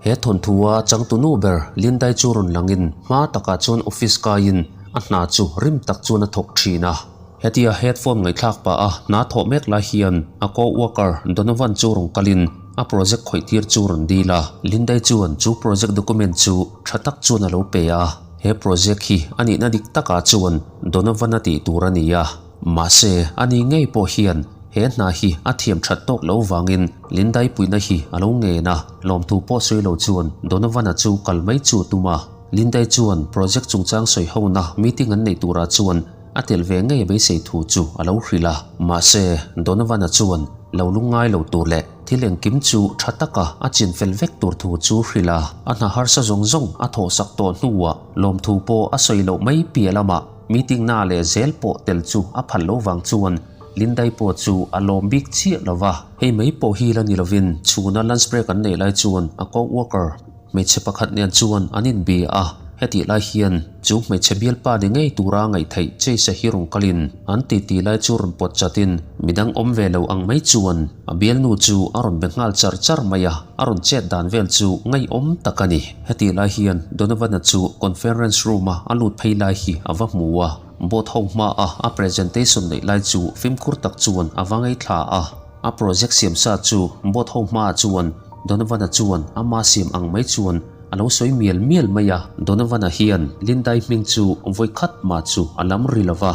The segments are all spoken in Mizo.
He thawnthu a changtunu ber Lindai chu rawn langin hma takah chuan office kaiin a hna chu rim tak chuan a thawk thin a. Hetia headphone ngaihthlak pah a hna thawh mek lai hian a co-worker Donovan chu rawn kalin a project khawih tir chu rawn dil a. Lindai chuan chu project document chu tha tak chuan a lo pe a. He project hi a nihna dik takah chuan Donovan a tih tur a ni a. Mahse, ani ngei pawh hian he hna hi a thiam that tawk lo vangin Lindai puihna hi a lo ngen a, lawmthu pawh sawi lo chuan Donovan-a chu kal mai chu a tum a. Lindai chuan project chungchang sawi hona meeting an neih turah chuan a tel ve ngei a beisei thu chu a lo hrilh a. Mahse, Donovan-a chuan lo lungngai lo tur leh thil engkim chu tha taka a chin fel vek tur thu chu hrilh a. A hna harsa zawng zawng a thawhsak tawh hnuah lawmthu pawh a sawi loh mai piah lamah Meeting na leh zel pawh tel chu a phal lo vang chuan Lindai pawh chu a lawm bik chiah lo va. Hei mai pawh hi la ni lovin chhuna lunch break an neih lai chuan a co-worker hmeichhe pakhat nen chuan an inbia a, hetih lai hian chu hmeichhe bialpa ni ngei tura ngaih theih Chase-a hi rawn kalin an titi lai chu rawn pawt chatin midang awm ve lo ang mai chuan A bialnu chu a rawn be nghal char char mai a, a rawn chet dan vel chu ngaihawm tak a ni. Hetih lai hian Donovan-a chu conference room-a a lut phei lai hi a va hmu a, board ho hmaa a presentation neih lai chu fimkhur tak chuan a va ngaithla a. A project siam sa chu board ho hmaah chuan Donovan-a chuan ama siam ang mai chuan a lo sawi mial mial mai a. Donovan-a hian Lindai hming chu vawi khat mah chu a lam ri lo va.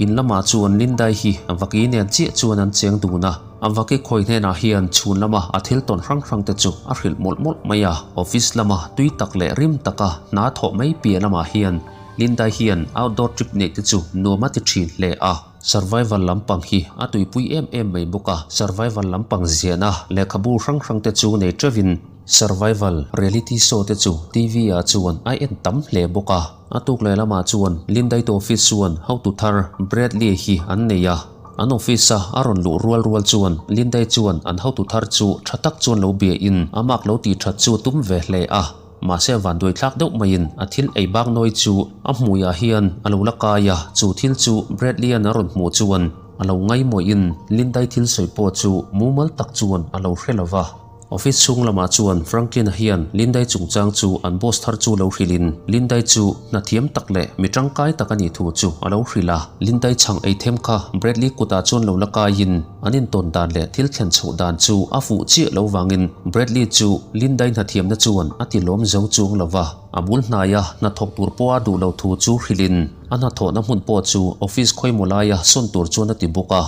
In lamah chuan Lindai hi vaki nen chiah chuan an cheng dun a, a vaki khawi hnenah hian chhun lama a thil tawn hrang hrang te chu a hrilh mawlh mawlh mai a. Office lama tui tak leh rim taka hna thawh mai piah lamah hian Lindai hian outdoor trip neih te chu nuam a ti thin hle a. Survival lampang hi a tuipui em em mai bawk a, survival lampang ziahna lehkhabu hrang hrang te chu nei teuhin survival reality show te chu TV ah chuan a en tam hle bawk a. A tuk leh lamah chuan Lindai te office chuan hotu thar Bradley hi an nei a. An office a a rawn luh rual rual chuan Lindai chuan an hotu thar chu tha tak chuan lo bia in a mark lo tih that chu a tum ve hle a. Mahse vanduai thlak deuh maiin a thil ei bak nawi chu a hmuiah hian a lo la kai a, chu thil chu Bradley-a'n a rawn hmuh chuan a lo ngaimawhin Lindai thil sawi pawh chu mumal tak chuan a lo hre lo va. Office chhung lamah chuan Franklin-a hian Lindai chungchang chu an boss thar chu lo hrilhin Lindai chu hna thiam tak leh mi tangkai tak a nih thu chu a lo hrilh a. Lindai chhang ei them kha Bradley kutah chuan lo la kaiin an intawn dan leh thil thlen chhoh dan chu a fuh chiah lo vangin Bradley chu Lindai hna thiamna chuan a ti lawm zo chuang lo va. A bul hnaia hna thawk tur pawha duh lo thu chu hrilhin a hnathawhna hmun pawh chu office khawimaw laia sawn tur chuan a ti bawk a.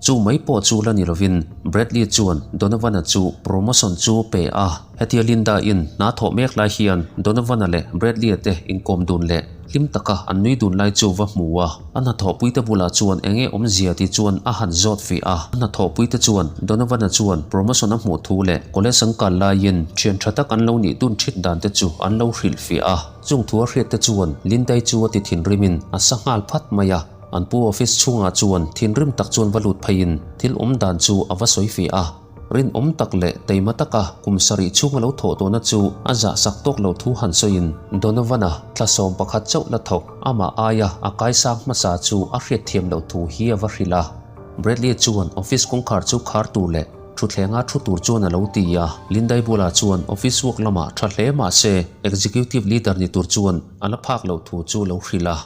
Chu mai pawh chu la ni lovin Bradley chuan Donovan-a chu promotion chu pe a. Hetia Linda-in hna thawh mek lai hian Donovan-a leh Bradley-a te inkawm dun leh hlim taka an nui dun lai chu va hmu a. A hnathawhpuite bulah chuan eng nge awmzia tih chuan a han zawt fih a. A hnathawhpuite chuan Donovan-a chuan promotion a hmuh thu leh college an kal laiin thian tha tak an lo nih dun thit dan te chu an lo hrilh fih a. Chung thu a hriat te chuan Linda-i chu a ti thinrimin a sa nghal phat mai a. An pu office chhungah chuan thinrim tak chuan va lut pheiin thil awm dan chu a va sawi fih a. Rinawm tak leh teima taka kum sarih chhung a lo thawh tawhna chu a zah sak tawk lo thu han sawiin Donovan-a thla 11 chauh la thawk amah aia a kaisang hmasa chu a hriatthiam loh thu hi a va hrilh a. Bradley chuan office kawngkhar chu khar tur leh thuthlenga thu tur chuan a lo ti a. Lindai bulah chuan office work lamah tha hle mah se executive leader ni tur chuan a la phak loh thu chu lo hrilh a.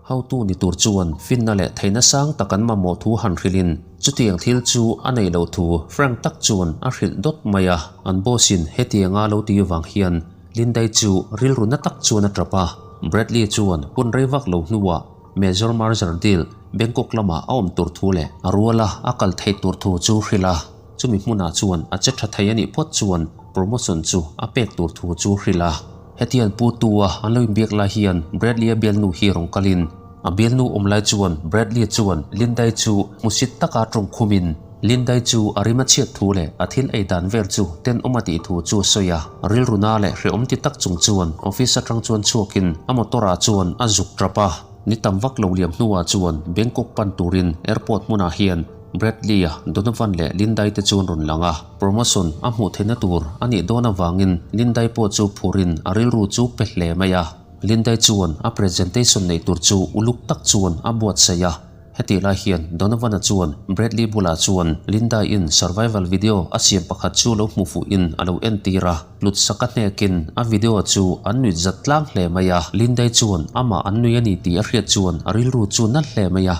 Hotu ni tur chuan finna leh theihna sang tak an mamawh thu han hrilhin chutiang thil chu a neih loh thu Frank tak chuan a hrilh dawt mai a. An boss-in hetianga lo ti vang hian Lindai chu rilru na tak chuan a tap a. Bradley chuan hun rei vak lo hnuah Major Merger deal Bangkok lamah a awm tur thu leh a ruala a kal theih tur thu chu hrilh a. Chumi hmunah chuan a che tha thei a nih phawt chuan promotion chu a pek tur thu chu hrilh a. Hetiang pu tu a an lo inbiak lai hian Bradley-a bialnu hi rawn kalin a bialnu awm lai chuan Bradley chuan Lindai chu hmusit taka tawng khumin Lindai chu a rim a chhiat thu leh a thil ei dan vel chu tenawm a tih thu chu a sawi a. Rilru na leh hrehawm ti tak chung chuan office atang chuan chhuakin a motor ah chuan a zuk tap a. Ni tam vak lo liam hnuah chuan Bangkok pan turin airport hmunah hian Bradley-a, Donovan leh Lindai te chuan rawn lang a, promotion a hmuh theihna tur a nih dawn avangin Lindai pawh chu phurin a rilru chu pe hle mai a. Lindai chuan a presentation neih tur chu uluk tak chuan a buatsaih a. Hetih lai hian Donovan-a chuan Bradley bulah chuan Linda-in survival video a siam pakhat chu lo hmu fuhin a lo entir a, hlut sak a hnekin a video chu an nuih zat tlang hle mai a. Linda-i chuan amah an nui a ni tih a hriat chuan a rilru chu nalh hle mai a.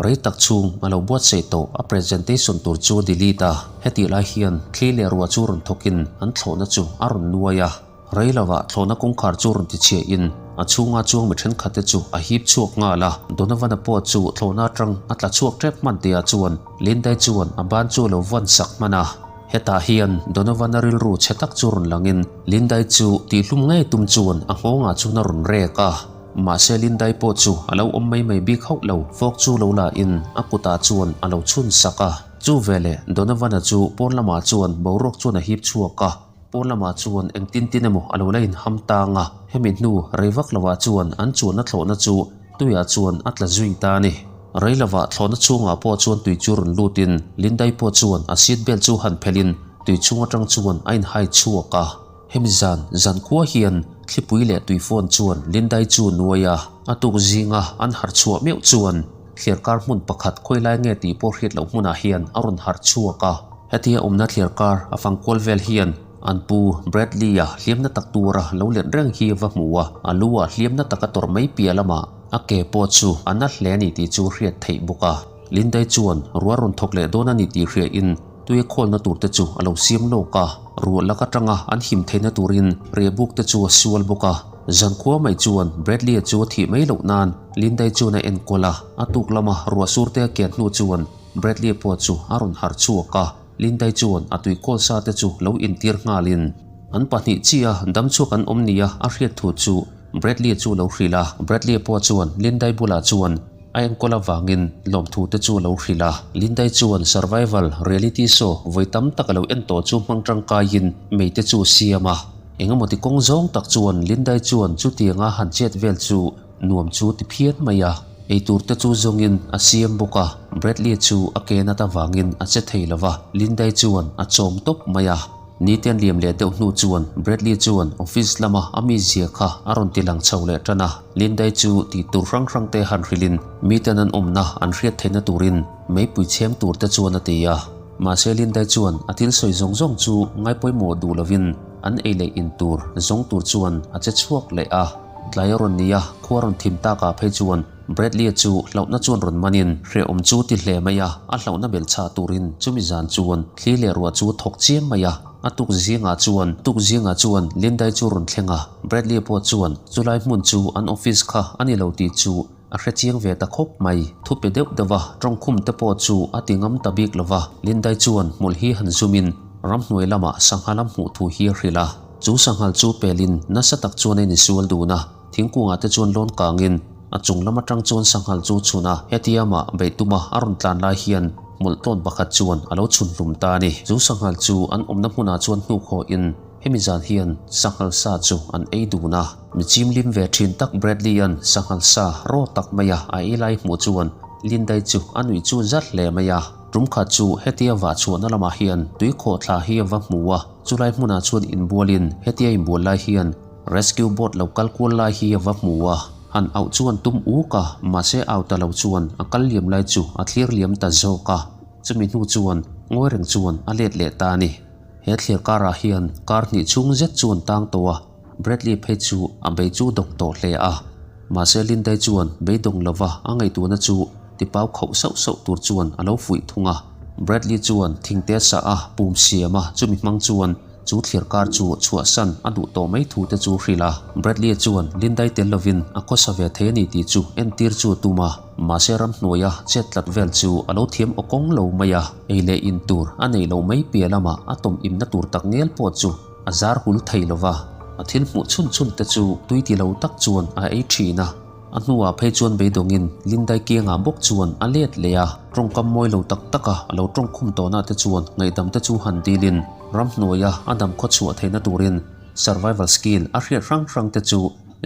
Rei tak chhung a lo buatsaih tawh a presentation tur chu a delete a, hetih lai hian thli leh ruah chu rawn thawkin an thlawhna chu a rawn nuai a. Rei lovah thlawhna kawngkhar chu rawn tichhiah in a chhunga chuang mi thenkhat te chu a hip chhuak nghal a. Donovan-a pawh chu thlawhna atang a tla chhuak tep hman tihah chuan Lindai chuan a ban chu a lo vawn sak hman a. Hetah hian Donovan-a rilru chhe tak chu rawn langin Lindai chu tihhlum ngei tum chuan a nghawngah chuan a rawn rek a. Mahse Lindai pawh chu a lo awm mai mai bik hauh lo, fawk chu lo la in a kutah chuan a lo chhun sak a. Chu veleh Donovan-a chu pawn lamah chuan boruak chuan a hip chhuak a. Pawn lamah chuan engtin tin emaw a lo la inham tang a, hemi hnu rei vak lovah chuan an chuanna thlawhna chu tuiah chuan a tla zui ta a ni. Rei lovah thlawhna chhungah pawh chuan tui chu rawn lutin Lindai pawh chuan a seat belt chu han phelhin tui chhung atang chuan a inhai chhuak a. Hemi zan zan khua hian thlipui leh tuifawn chuan Lindai chu nuai a, a tuk zinga an harh chhuah meuh chuan thliarkar hmun pakhat khawilai nge tih pawh hriat loh hmunah hian a rawn harh chhuak a. Hetia awmna thliarkar a fang kual vel hian an pu Bradley-a hliamna tak tura lo let reng hi va hmu a, a lu ah hliamna tak a tawrh mai piah lamah a ke pawh chu a na hle a ni tih chu hriat theih bawk a. Lindai chuan ruah rawn thawk leh dawn a ni tih hriain tui a khawlna tur te chu a lo siam lawk a, ruah lak atanga an him theihna turin riahbuk te chu a sual bawk a. Zankhua mai chuan Bradley-a chu a thih mai loh nan Lindai chuan a enkawl a, a tuk lama ruah sur te a kian hnu chuan Bradley pawh chu a rawn harh chhuak a, Lindai chuan a tuikawl sa te chu lo intir nghalin an pahnih chiah dam chhuak an awm nia a hriat thu chu Bradley chu lo hrilh a. Bradley pawh chuan Lindai bulah chuan a enkawl avangin lawmthu te chu a lo hrilh a. Lindai chuan survival reality show vawi tam tak a lo en tawh chu hmang tangkaiin mei te chu a siam a. Engemaw ti kawng zawng tak chuan Lindai chuan chutianga han chet vel chu Nuam chu ti phian mai a, eitur te chu zawngin a siam bawk a, Bradley chu a ke nat avangin a che thei lo va, Lindai chuan a chawm tawp mai a. Nite an liam leh deuh hnu chuan Bradley chuan office lama a mizia kha a rawn ti lang chho leh tan a, Lindai chu tih tur hrang hrang te han hrilhin miten an awmna an hriat theihna turin meipui chhem tur te chuan a ti a. Mahse Lindai chuan a thil sawi zawng zawng chu ngaipawimawh duh lovin an ei leh in tur zawng tur chuan a che chhuak leh a. Tlai a rawn ni a, khua rawn thim takah phei chuan Bradley-a chu hlauhna chuan rawn manin hrehawm chu ti hle mai a, a hlauhna belh chhah turin chumi zan chuan thli leh ruah chu thawk chiam mai a. A tuk zingah chuan tuk zingah chuan Lindai chu rawn thleng a, Bradley-a pawh chuan chulai hmun chu an office kha a ni lo tih chu a hre chiang ve ta khawp mai. Thu pe deuh deuh a, tawngkhum te pawh chu a ti ngam ta bik lo va, Lindai chuan hmul hi han zumin ramhnuai lamah sangha lam hmuh thu hi a hrilh a. Chu sanghal chu pelin nasa tak chuan a insual dun a, thingkungah te chuan lawn kangin a chung lam atang chuan sanghal chu chhun a, hetia amah beih tuma a rawn tlan lai hian hmawlh tawn pakhat chuan a lo chhun hlum ta a ni. Chu sanghal chu an awmna hmunah chuan hnuk hawhin hemi zan hian sanghal sa chu an ei dun a. Mi chimlim ve thin tak Bradley-a'n sanghal sa raw tak maia a ei lai hmuh chuan Lindai chu a nuih chu zat hle mai a. Tum khat chu hetia vah chhuahna lamah hian tuikhawh thla hi a va hmu a. Chulai hmunah chuan inbualin hetia inbual lai hian rescue boat lo kal kual lai hi a va hmu a, han auh chuan tum uk a, mahse au ta lo chuan a kal liam lai chu a thlir liam ta zawk a, chumi hnu chuan ngawi reng chuan a let leh ta a ni. He thlir karah hian kar hnih chhung zet chuan tang tawh a, Bradley phei chu a bei chu dawng tawh hle a, mahse Lindai chuan beidawng lova a ngaihtuahna chu tipau khauh sauh sauh tur chuan a lo fuih thung a. Bradley chuan thingte sah a pum siam a, chumi hmang chuan chu thlir kar chu chhuahsan a duh tawh mai thu te chu hrilh a. Bradley chuan Lindai tel lovin a khawsa ve thei a ni tih chu entir chu a tum a, mahse ramhnuaia chet tlat vel chu a lo thiam aw kawng lo mai a, ei leh in tur a neih loh mai piah lamah a tawm imna tur tak nel pawh chu A zar hul thei lo va, a thil hmuh chhun chhun te chu tui ti lo tak chuan a ei thin a. A hnuah phei chuan beidawngin Lindai kiangah bawk chuan a let leh a, tawngkam mawi lo tak taka a lo tawngkhum tawhna te chuan ngaihdam te chu han dilin ramhnuaia a dam khaw chhuah theihna turin survival skill a hriat hrang hrang te chu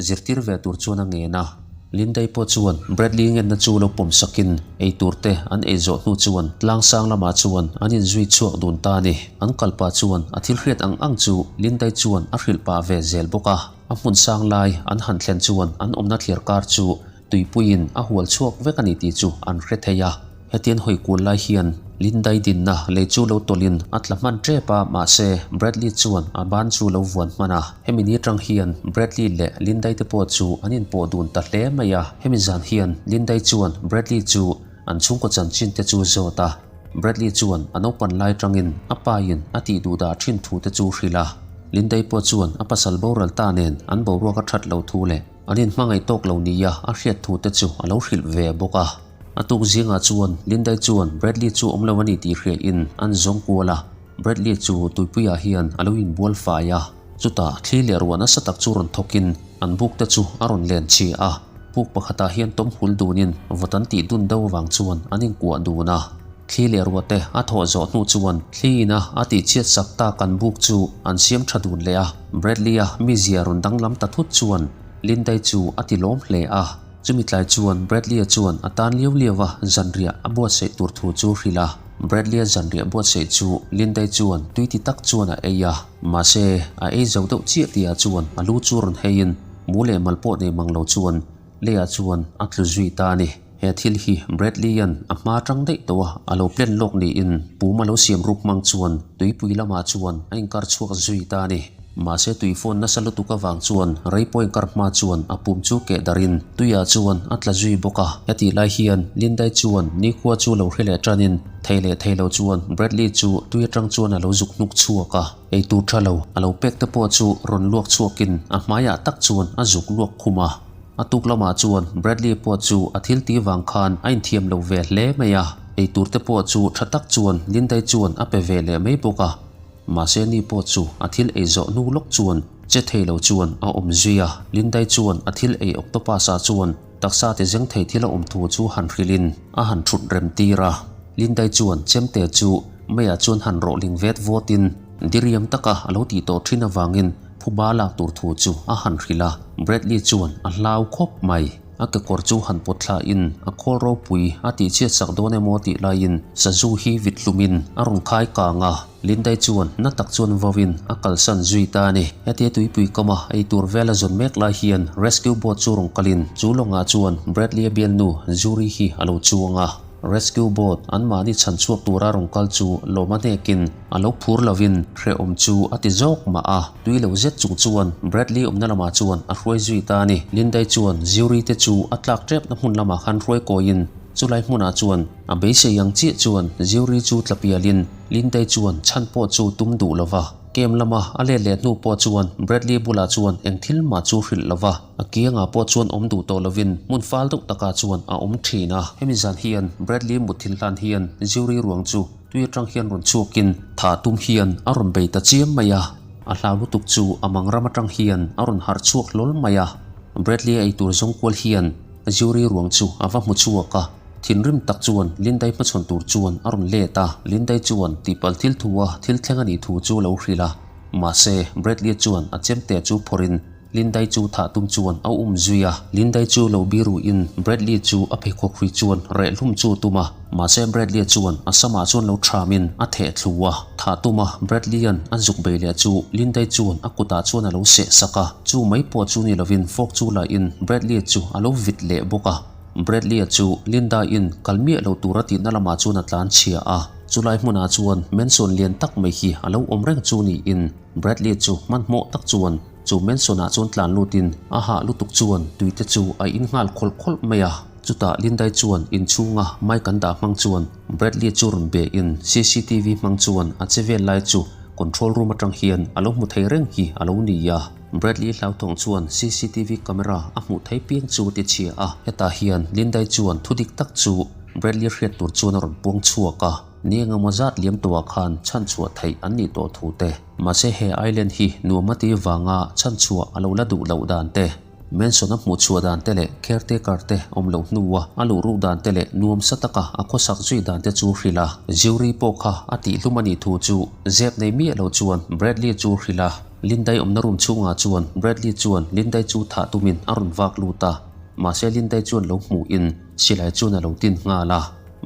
zirtir ve tur chuan a ngen a. Lindai pawh chuan Bradley ngenna chu lo pawm sakin ei tur te an ei zawh hnu chuan tlang sang lamah chuan an inzui chhuak dun ta a ni. An kal pah chuan a thil hriat ang ang chu Lindai chuan a hrilh pah ve zel bawk a. A hmun sang lai an han thlen chuan an awmna thliar kar chu. tuipuiin a hual chhuak vek a ni tih chu an hre thei a. Hetian hawi kual lai hian Lindai dinna lei chu lo tawlhin a tla hman tep a, mahse Bradley chuan a ban chu lo vuan hman a. Hemi ni atang hian Bradley leh Lindai te pawh chu an inpawh dun ta hle mai a. Hemi zan hian Lindai chuan Bradley chu an chhungkaw chanchin te chu zawt a. Bradley chuan a naupan lai atangin a pain a tih duh dah thin thu te chu hrilh a. Lindai pawh chuan a pasal boral ta nen an boruak a that lo thu leh an inhmangaih tawk lo nia a hriat thu te chu a lo hrilh ve bawk a. A tuk zingah chuan Lindai chuan Bradley chu awm lo a ni tih hriain an zawng kual a, Bradley chu tuipuiah hian a lo inbual fai a. Chutah thli leh ruah nasa tak chu rawn thawkin an buk te chu a rawn len chhia a, puk pakhatah hian tawm hul dunin vawt an tih dun do avang chuan an inkuah dun a. Thli leh ruah te a thawh zawh hnu chuan thli ina a tih chhiat sak tak an buk chu an siam tha dun leh a, Bradley-a mizia rawn danglam ta thut chuan Lindai chu a ti lawm hle a. Chumi tlai chuan Bradley-a chuan a tan liau liau a zanriah a buatsaih tur thu chu hrilh a. Bradley-a zanriah buatsaih chu Lindai chuan tui ti tak chuan a ei a. Mahse, a ei zo deuh chiah tihah chuan a lu chu rawn heiin mu leh mal pawh nei mang lo chuan leiah chuan a tlu zui ta a ni. He thil hi Bradley-a'n a hma tang daih tawh a, a lo plan lawk niin pum a lo siam ruk hmang chuan tuipui lamah chuan a inkar chhuak zui ta a ni. Mahse tui phone nasa lutuk avang chuan rei pawh inkar hma chuan a pum chu keh darhin tuiah chuan a tla zui bawk a. Hetih lai hian Lindai chuan nikhua chu lo hre leh tanin thei leh thei lo chuan Bradley chu tui atang chuan a lo zuk hnuk chhuak a. Eitur tha lo a lo pek te pawh chu rawn luak chhuakin a hmaiah tak chuan a zuk luak khum a. A tuk lamah chuan Bradley pawh chu a thil tih vang khan a inthiam lo ve hle mai a. Eitur te pawh chu tha tak chuan Lindai chuan a pe ve leh mai bawk a. Mahse ni pawh chu a thil ei zawh hnu lawk chuan che thei lo chuan a awm zui a, Lindai chuan a thil ei octopus ah chuan taksa ti zeng thei thil a awm thu chu han hrilhin a han thut rem tir a. Lindai chuan chemte chu meiah chuan han rawh ling vet vawtin diriam taka a lo tih tawh thin avangin phuba lak tur thu chu a han hrilh a, Bradley chuan a hlau khawp mai. A kekawr chu han pawt thla in a khawl ropui a tih chhiat sak dawn emaw tih laiin sazu hi vit hlum in a rawn khai kang a, Lindai chuan na tak chuan vau in a kalsan zui ta a ni. Hetia tuipui kam a ei tur vel a zawn mek lai hian rescue boat chu rawn kal in chu lawngah chuan Bradley-a bialnu Zuri hi a lo chuang a. Rescue boat an mahni chhan chhuak tura rawn kal chu lawm a hnekin a lo phur lovin hrehawm chu a ti zawk mah a. Tui lo zet chung chuan Bradley awmna lamah chuan a hruai zui ta a ni. Lindai chuan Zuri te chu a tlak tepna hmun lamah khan hruai kawiin chulai hmunah chuan a beisei ang chiah chuan Zuri chu tla pialin Lindai chuan chhan pawh chu tum duh lova. Camp lama a let leh hnu pawh chuan Bradley bulah chuan eng thil mah chu hrilh lova. A kiangah pawh chuan awm duh tawh lovin hmun fal deuh takah chuan a awm thin a. Hemi zan hian Bradley mutthilh hlan hian Zuri ruang chu Tui atang hian rawn chhuakin tha tum hian a rawn bei ta chiam mai a, a hlau lutuk chu a mang ram atang hian a rawn harh chhuak hlawl mai a. Bradley-a eitur zawng kual hian Zuri ruang chu a va hmu chhuak a, thinrim tak chuan Lindai hmachhawn tur chuan a rawn let a. Lindai chuan tihpalh thil thu a thil thleng a nih thu chu a lo hrilh a, mahse Bradley-a chuan a chemte chu phawrhin Lindai chu thah tum chuan a um zui a, Lindai chu lo biru in Bradley chu a pheikhawk hrui chuan reh hlum chu tum a, mahse Bradley chuan a samah chuan lo thram in a theh thlu a, thah tum a Bradley-a'n a zuk bei leh chu Lindai chuan a kutah chuan a lo seh sak a, chu mai pawh chu ni lovin fork chu la in Bradley chu a lo vit leh bawk a, Bradley-a chu Linda-in kal miah lo tur a tihna lamah chuan a tlan chhia a, chulai hmunah chuan mansion lian tak mai hi a lo awm reng chu niin Bradley chu hmanhmawh tak chuan Chu Manson-ah chuan tlan lutin a hah lutuk chuan tuite chu a in nghal khawlh khawlh mai a. Chutah Lindai chuan inchhunga mic an dah hmang chuan Bradley chu rawn be in cctv hmang chuan a che vel lai chu control room atang hian a lo hmu thei reng hi a lo ni a. Bradley hlauthawng chuan cctv camera a hmuh thei piang chu a ti chhia a. Hetah hian Lindai chuan thudik tak chu Bradley hriat tur chuan a rawn puang chhuak a. Ni engemaw zat liam tawhah khan chhanchhuah theih an nih tawh thu te. Mahse he island hi nuam a ti vanga chhanchhuah a lo la duh loh dan te, Mansion a hmuh chhuah dan te leh caretaker te awm loh hnua a luh ruk dan te leh nuam sa taka a khawsak zui dan te chu hrilh a. Zuri pawh kha a tihhlum a nih thu chu zep nei miah lo chuan Bradley chu hrilh a. Lindai awmna room chhungah chuan Bradley chuan Lindai chu thah tumin a rawn vak lut a. Mahse Lindai chuan lo hmuhin silai chuan a lo tin nghal a.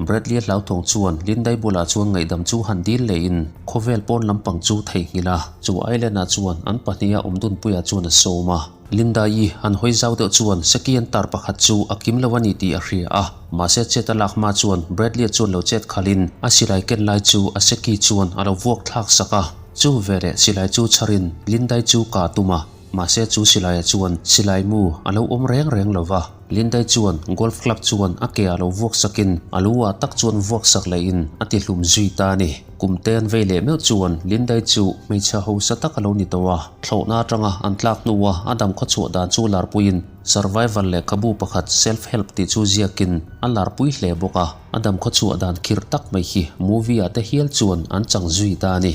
Bradley-a hlauthawng chuan Lindai bulah chuan ngaihdam chu han dil lehin khawvel pawn lampang chu theihnghilh a, chu island-ah chuan an pahniha awmdunpuiah chuan a sawm a. Linda-i han hawi zau deuh chuan Seki an tar pakhat chu a kim lo a ni tih a hria a, mahse chet a lak hma chuan Bradley-a chuan lo chet khalhin a silai ken lai chu a Seki chuan a lo vuak thlak sak a. Chu veleh silai chu chharin Lindai chu kah a tum a, mahse chu silaiah chuan silai mu a lo awm reng reng lo va. Lindai chuan golf club chuan a ke ah lo vuak sakin a lu ah tak chuan vuak sak lehin a ti hlum zui ta a ni. Kum te an vei leh meuh chuan Lindai chu hmeichhe hausa tak a lo ni tawh a, thlawhna atanga an tlak hnua a dam khawchhuah dan chu larpuiin survival lehkhabu pakhat self help tih chu ziakin a larpui hle bawk a, a dam khawchhuah dan khirh tak mai hi movie ah te hial chuan an chang zui ta a ni.